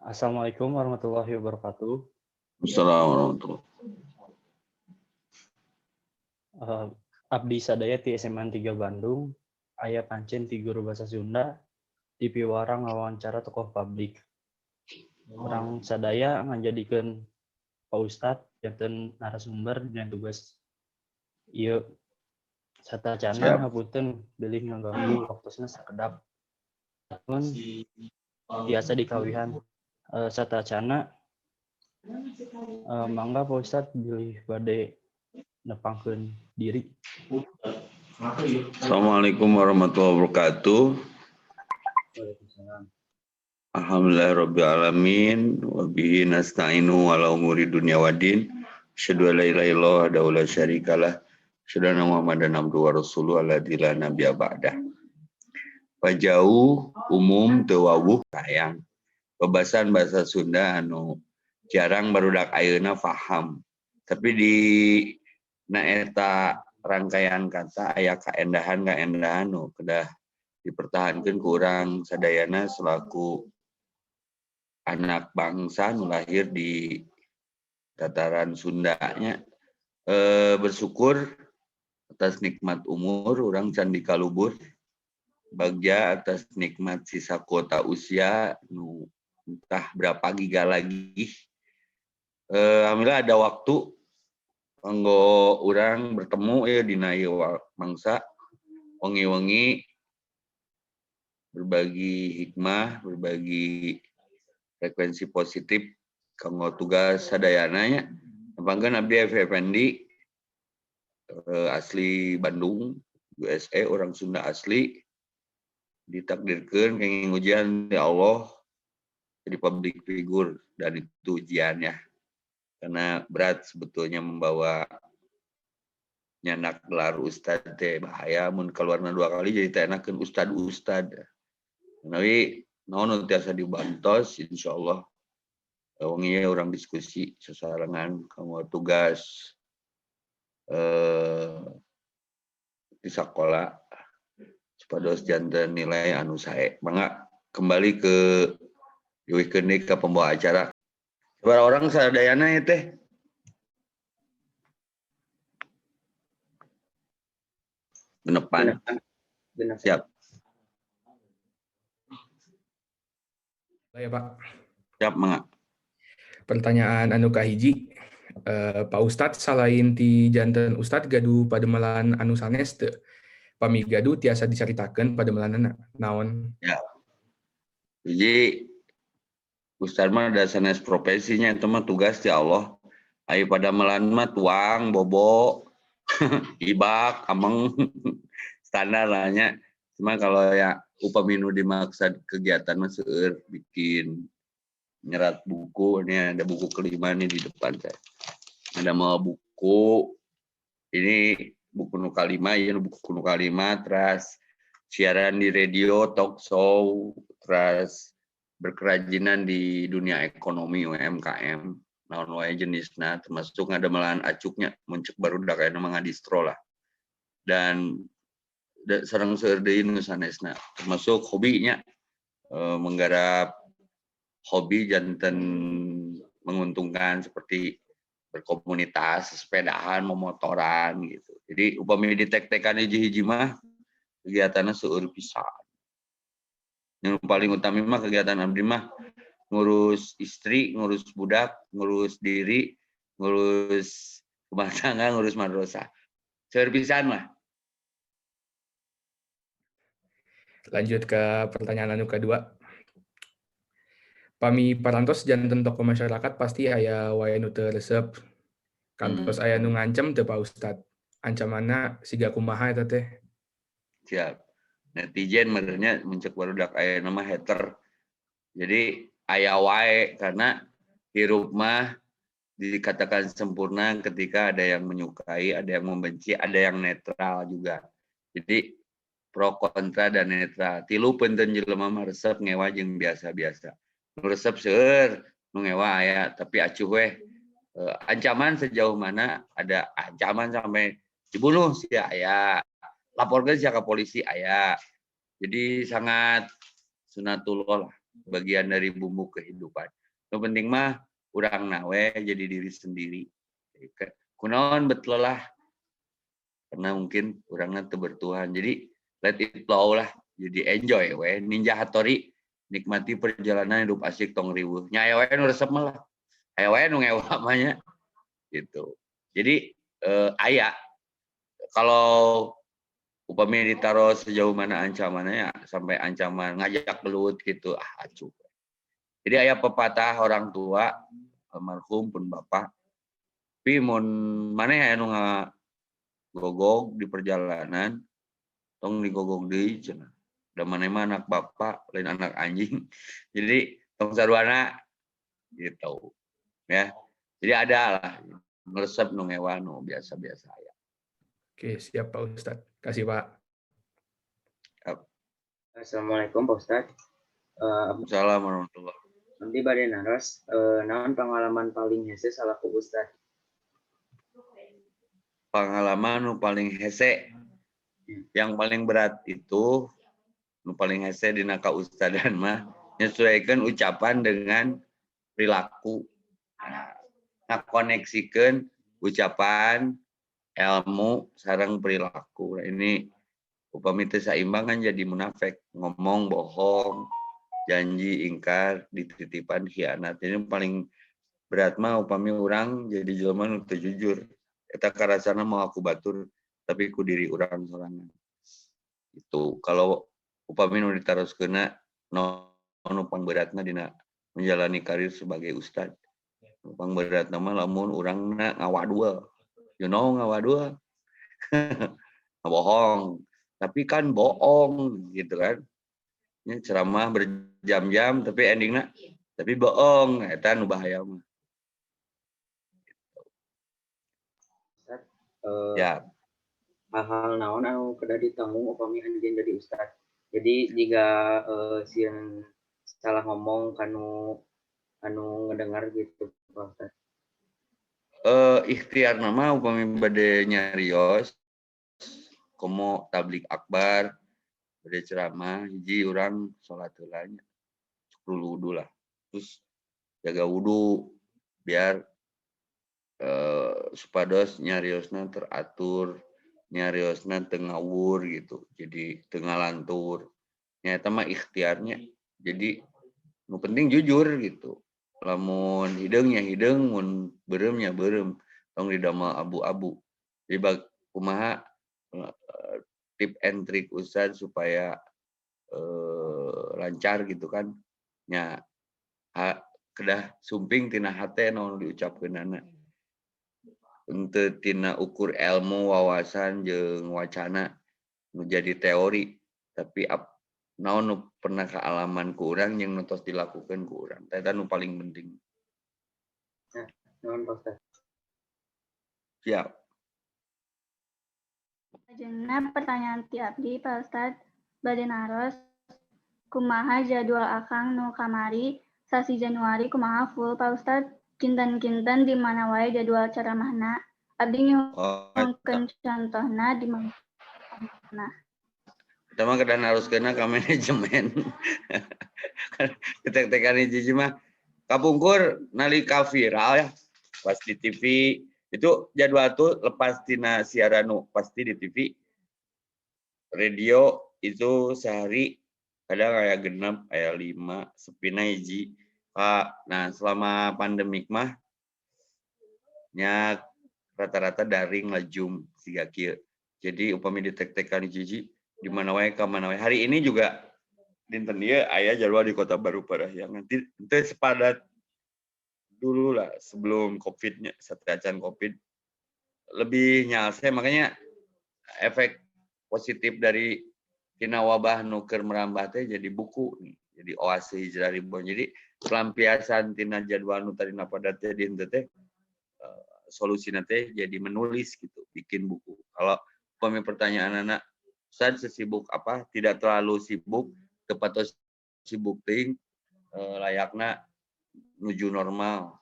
Assalamualaikum warahmatullahi wabarakatuh. Assalamualaikum. Abdi sadaya ti SMA 3 Bandung, aya pancen ti guru bahasa Sunda, dipiwarang ngawawancara tokoh publik. Urang sadaya ngajadikeun Pak Ustad janten narasumber dina tugas ieu. Satacana Siap. Hapunten bilih ngaganggu waktosna sakedap. Mun tiasa dikawihan. Satacana mangga Pak Ustad bilih bade nepangkeun diri. Assalamualaikum warahmatullahi wabarakatuh. Waalaikumsalam. Alhamdulillahirabbil alamin wa bihi nasta'inu ala umuri dunya waddin. Asyhadu an la ilaha illallah wahdahu la syarikalah. Asyhadu anna Muhammadan abduhu wa rasuluhu alladzi la nabiyya ba'dah. Pajauh umum teu wawuh sayang. Bebasan bahasa Sunda anu jarang barudak ayeuna faham. Tapi di na eta rangkaian kata aya kaendahan-kaendahan nu kedah dipertahankeun ku urang sadayana selaku anak bangsa nu lahir di tataran Sundanya. Bersyukur atas nikmat umur urang can dikalubur, bagja atas nikmat sisa kuota usia nu entah berapa giga lagi. Alhamdulillah ada waktu kanggo urang bertemu ya dina ieu mangsa wengi-wengi, berbagi hikmah, berbagi frekuensi positif kanggo tugas sadayana nya. Nepangkeun abdi Evi Effendi, asli Bandung, USA, orang Sunda asli, ditakdirkeun kenging ujian ya Allah jadi public figure, dan itu ujiannya karena berat sebetulnya membawa nyandak gelar ustad teh, bahaya mun keluarna dua kali jadi teh enakeun ustad ustad. Tapi naon tiasa dibantos, insyaallah wengi urang diskusi sesarengan kanggo tugas di sekolah supados janten nilai anu sae. Mangga kembali ke diuihkeun deui ka pembawa acara. Sabaraha orang sadayana ya teh? Genepan. Genep. Siap. Ya, Pak. Siap, mangga. Pertanyaan anu kahiji, Pak Ustadz selain ti janten Ustadz gaduh pademelan anu sanes teu? Pami gaduh tiasa dicaritakeun pademelanana naon? Ya. Jadi Ustadz mah ada sanes profesinya, itu mah tugas di Allah. Ayo padamelan mah tuang, bobo, ibak, ameng, standar lah nya. Cuma kalau ya upami nu dimaksud kegiatan mah seueur, bikin nyerat buku, ini ada buku kelima nih di depan saya. Ada mau buku, ini buku nu kalima, ya buku nu kalima, terus siaran di radio, talk show, terus berkerajinan di dunia ekonomi UMKM, naon wae jenisna, termasuk ngadamelan acuknya, muncul baru udah kayak nama ngadistro lah. Dan sareng seueur deui nu sanesna, termasuk hobinya, menggarap hobi janten menguntungkan seperti berkomunitas, sepedahan, memotoran gitu. Jadi upami ditek-tekan hiji-hiji mah kegiatannya seueur pisan. Yang paling utama mah kegiatan abdi mah ngurus istri, ngurus budak, ngurus diri, ngurus rumah tangga, ngurus madrasah. Seueur pisan lah. Lanjut ke pertanyaan anu kedua. Pami parantos janten tokoh masyarakat pasti aya wae nu teu resep. Kantos aya nu ngancem teu Pak Ustad? Ancamanna siga kumaha eta teh? Siap. Netizen merenya muncul barudak aya nama hater. Jadi aya wae karena hirup mah dikatakan sempurna ketika ada yang menyukai, ada yang membenci, ada yang netral juga. Jadi pro kontra dan netral. Tilu penten jelema mah resep ngewa jeung biasa-biasa. Nu resep seueur, nu ngewa aya, tapi acuh weh. Ancaman sejauh mana, ada ancaman sampai dibunuh sih aya. Laporkeun sia ka polisi aya. Jadi sangat sunatullah lah. Bagian dari bumbu kehidupan. Nu penting mah urang we jadi diri sendiri. Kunaon bet lelah? Karena mungkin orangnya teu bertuhan. Jadi let it flow lah. Jadi enjoy we. Ninja Hattori, nikmati perjalanan hidup, asik, tong riweuh. Nya aya wae nu resep mah lah. Aya wae nu ngewa mah nya. Gitu. Jadi aya kalau upami ditaruh sejauh mana ancamannya, ya sampai ancaman ngajak gelut gitu, ah, acuh. Jadi aya pepatah orang tua almarhum pun bapak, tapi mun maneh anu ngagogog di perjalanan, tong digogog deui cenah. Da maneh mah anak bapak, lain anak anjing. Jadi tong sarwana gitu. Ya. Jadi ada lah nu resep, nu ngewa, nu biasa-biasa ya. Oke, siap, Pak Ustadz. Kasih, Pak. Assalamualaikum, Pak Ustadz. Assalamualaikum warahmatullahi. Abdi bade naros, naon pengalaman paling hese salaku Ustadz? Pengalaman nu paling hese, yang paling berat itu, nu paling hese dina kaustadan mah menyesuaikan ucapan dengan perilaku. Nah, koneksikan ucapan, ilmu sareng perilaku. Nah, ini upami teu saimbang kan jadi munafik, ngomong bohong, janji ingkar, dititipan khianat. Ini paling berat mah upami urang jadi jelema nu teu jujur. Eta karasana mawa ku batur, tapi ku diri urang sorangan. Itu kalau upami nu ditaroskeunna nu pangberatna dina menjalani karir sebagai ustad. Nu pangberatna mah lamun urangna ngawadul. You know ngawadul? Bohong. Tapi kan bohong gitu kan. Ini ceramah berjam-jam tapi endingnya tapi bohong, eta nu bahaya mah. Ustad, Ya. Hal-hal naon anu kedah ditanggung upami anjeun jadi ustad? Jadi jika sieun salah ngomong kanu anu ngedengar gitu, Pak Ustad. Ikhtiar nama upami bade nyarios komo tablig akbar, bade ceramah, hiji urang salat heula nya, dulu wudu lah, terus jaga wudu biar supados nyariosna teratur, nyariosna teu ngawur gitu, jadi teu ngalantur. Nya eta mah ikhtiarnya. Jadi nu penting jujur gitu. Lamun hideung ya hideung, mun beureum ya beureum, tong didamel abu-abu. Jadi kumaha tip and trick ustad supaya lancar gitu kan nya, kedah sumping tina hate naon diucapkeunana. Henteu tina ukur ilmu, wawasan jeung wacana nu jadi teori, tapi naon nu pernah kaalaman ku urang jeung nu tos dilakukeun ku urang. Eta nu paling penting. Nah, nuhun, Pak Ustad. Siap. Lajengna pertanyaan ti abdi, Pak Ustad, bade naros kumaha jadwal Akang nu kamari sasi Januari, kumaha full, Pak Ustad? Kinten-kinten di mana wae jadwal ceramahna? Abdi nyuhunkeun contohna di mana. Eta mah kedah naroskeunna ka manajemen. Ketek-tekan hiji mah kapungkur nalika viral ya, pas di TV itu jadwal tuh lepas tina siaran nu pasti di TV, radio itu sehari kadang aya 6, aya 5, sepina hiji. Nah, selama pandemik mah nya rata-rata daring lah, Zoom siga kieu. Jadi upami ditek-tekan hiji di mana wae, ka mana wae. Hari ini juga dinten ieu aya jadwal di Kota Baru Parahyangan. Teu sepadat dulu lah sebelum Covid-nya, sateuacan Covid. Lebih nyalse, makanya efek positif dari tina wabah nu keur merambah teh jadi buku nih, jadi Oase Hijrah Reborn. Jadi pelampiasan tina jadwal nu tadina padat teh di henteu teh, solusina teh jadi menulis gitu, bikin buku. Kalau upami pertanyaanana, "Ustaz sesibuk apa?" Tidak terlalu sibuk, teu patos sibuk teuing, layakna nuju normal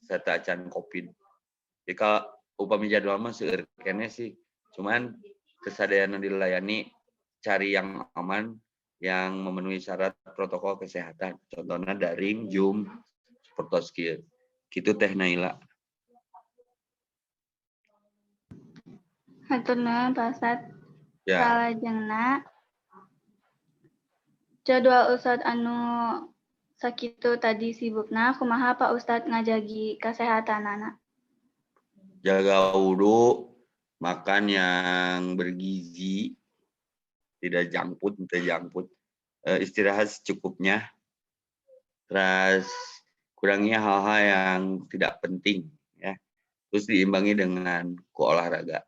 sateuacan Covid. Jadi kalau upami jadwal mah seueur keneh sih, cuman kesadayana dilayani, cari yang aman, Yang memenuhi syarat protokol kesehatan. Contohnya daring, Zoom, seperti kieu. Gitu, Teh Naila. Hatur nuhun, Pak Ustad. Ya. Salajengna, jadwal Ustad anu sakitu tadi sibukna, kumaha Pak Ustad ngajagi kesehatanana? Jaga wudhu, makan yang bergizi, tidak junk food, tidak junk food. Istirahat secukupnya, terus kurangi hal-hal yang tidak penting, ya. Terus diimbangi dengan ku olahraga.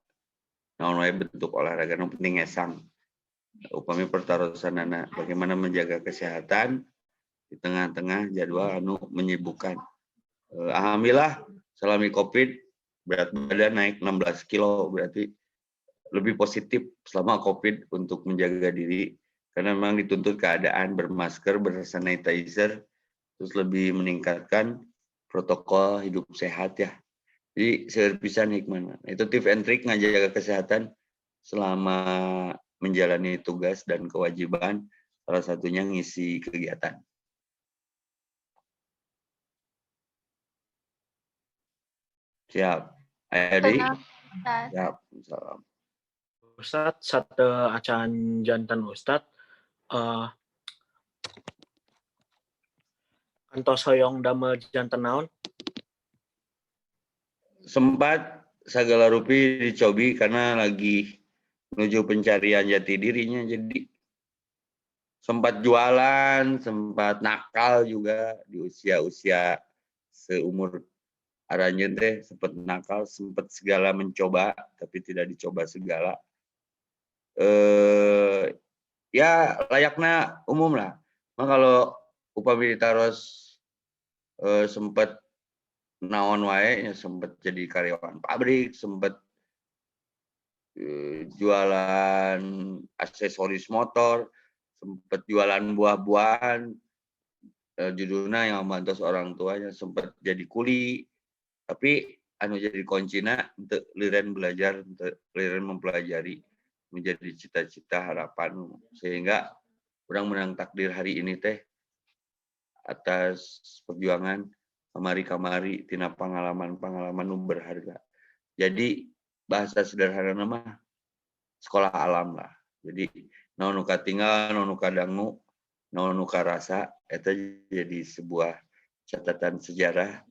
Naon wae bentuk olahraga, nu penting ngesang. Upami pertarosanana bagaimana menjaga kesehatan di tengah-tengah jadwal anu menyibukkan. Alhamdulillah selama Covid berat badan naik 16 kilo, berarti lebih positif selama Covid untuk menjaga diri karena memang dituntut keadaan bermasker, bersanitizer, terus lebih meningkatkan protokol hidup sehat ya. Jadi seueur pisan hikmahna. Itu tips and trick ngajaga kesehatan selama menjalani tugas dan kewajiban, salah satunya ngisi kegiatan. Siap. Ayo, Di. Siap. Salam. Ustad, sateuacan janten Ustad, kantos hoyong damel janten naon? Sempat segala rupi dicobi karena lagi menuju pencarian jati dirinya, jadi sempat jualan, sempat nakal juga di usia-usia seumur aranjeun teh, sempat nakal, sempat segala mencoba, tapi tidak dicoba segala. Ya layaknya umum lah. Mah kalau upami ditaros sempat naon wae ya, sempat jadi karyawan pabrik, sempat jualan aksesoris motor, sempat jualan buah-buahan, judulnya yang membantu orang tuanya, sempat jadi kuli, tapi anu jadi kuncina untuk liren belajar, untuk liren mempelajari, menjadi cita-cita harapan sehingga urang menang takdir hari ini teh atas perjuangan kamari-kamari tina pengalaman-pengalaman nu berharga. Jadi bahasa sederhana mah sekolah alam lah. Jadi naon nu katinggal, naon nu kadangu, naon nu karasa eta jadi sebuah catatan sejarah,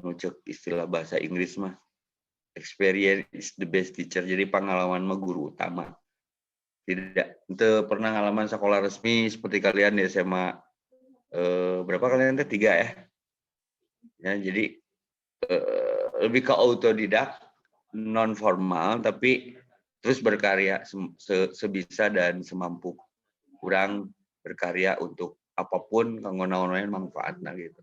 nu ceuk istilah bahasa Inggris mah experience is the best teacher. Jadi pengalaman mah guru utama. Tidak ente pernah ngalaman sekolah resmi seperti kalian di SMA, berapa kalian teh, 3 ya? Ya, jadi lebih ke autodidak, non formal, tapi terus berkarya sebisa dan semampu kurang berkarya untuk apapun kanggo naon wae manfaatna gitu.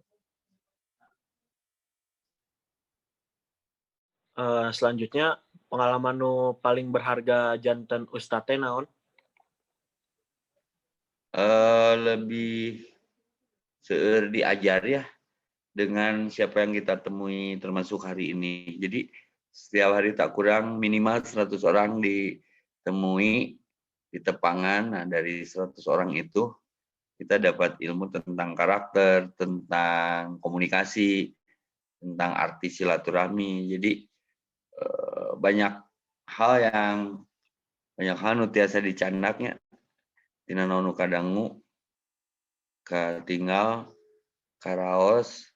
Selanjutnya pengalaman nu paling berharga janten ustad teh naon? Lebih seueur diajar ya dengan siapa yang kita temui termasuk hari ini. Jadi setiap hari tak kurang minimal 100 orang ditemui di tepangan. Nah, dari 100 orang itu kita dapat ilmu tentang karakter, tentang komunikasi, tentang arti silaturahmi. Jadi banyak hal nu tiasa dicandaknya tina naon nu kadangu, katinggal, karaos,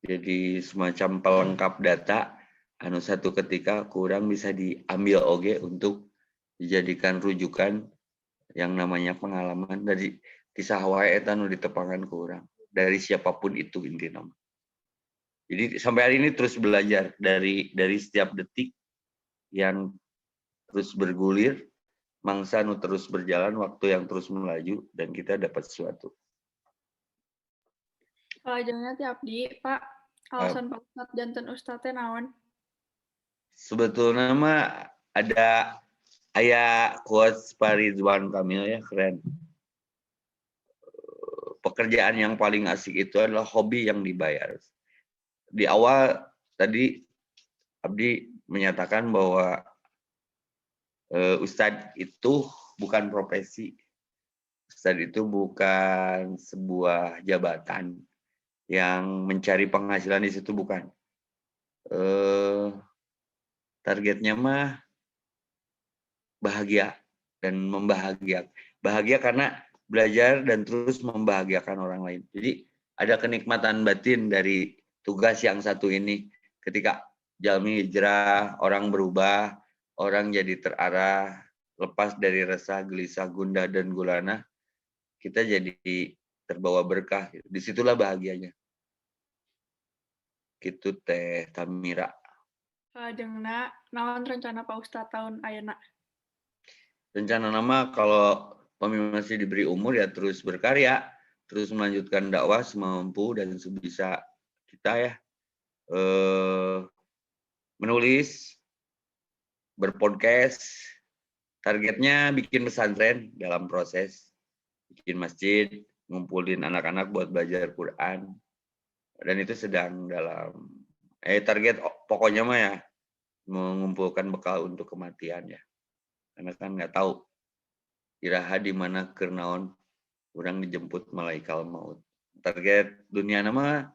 jadi semacam pelengkap data anu satu ketika kurang bisa diambil oge untuk dijadikan rujukan yang namanya pengalaman dari kisah wae eta nu ditepangan ku urang dari siapapun itu intina mah. Jadi sampai hari ini terus belajar dari setiap detik yang terus bergulir, mangsa nu terus berjalan, waktu yang terus melaju, dan kita dapat sesuatu. Salajengna ti abdi, Pak, alasan Pak Ustad janten ustad teh naon? Sebetulnya mah ada aya quotes Pak Ridwan Kamil ya, keren. Pekerjaan yang paling asik itu adalah hobi yang dibayar. Di awal tadi Abdi menyatakan bahwa ustadz itu bukan profesi. Ustadz itu bukan sebuah jabatan yang mencari penghasilan di situ, bukan. Targetnya mah bahagia dan membahagiakan. Bahagia karena belajar dan terus membahagiakan orang lain. Jadi ada kenikmatan batin dari tugas yang satu ini. Ketika jalmi hijrah, orang berubah, orang jadi terarah, lepas dari resah, gelisah, gundah, dan gulana, kita jadi terbawa berkah. Disitulah bahagianya. Gitu Teh Tamira. Salajengna, naon rencana Pak Ustadz tahun ayeuna? Rencana nama kalau kami masih diberi umur ya terus berkarya, terus melanjutkan dakwah semampu dan sebisa kita ya. Menulis, berpodcast, targetnya bikin pesantren dalam proses, bikin masjid, ngumpulin anak-anak buat belajar Quran, dan itu sedang dalam target pokoknya mah ya mengumpulkan bekal untuk kematian ya, karena kan nggak tahu iraha di mana keur naon urang dijemput malaikat maut. Target dunia nama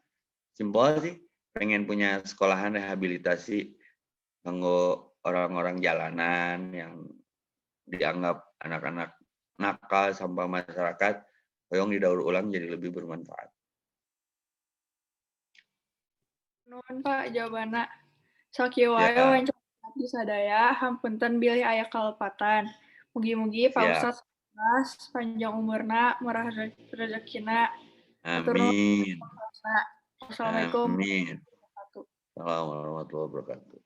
simpel sih, pengen punya sekolahan rehabilitasi kanggo orang-orang jalanan yang dianggap anak-anak nakal sampah masyarakat, hoyong didaur ulang jadi lebih bermanfaat. Nuhun Pak jawabanna. Sakieu wae wawancara abdi sadaya, hapunten bilih aya kalepatan. Mugi-mugi Pak Ustadz sukses, panjang umurna, murah rezekina. Amin. Wassalamualaikum. Amin. Assalamualaikum warahmatullahi wabarakatuh.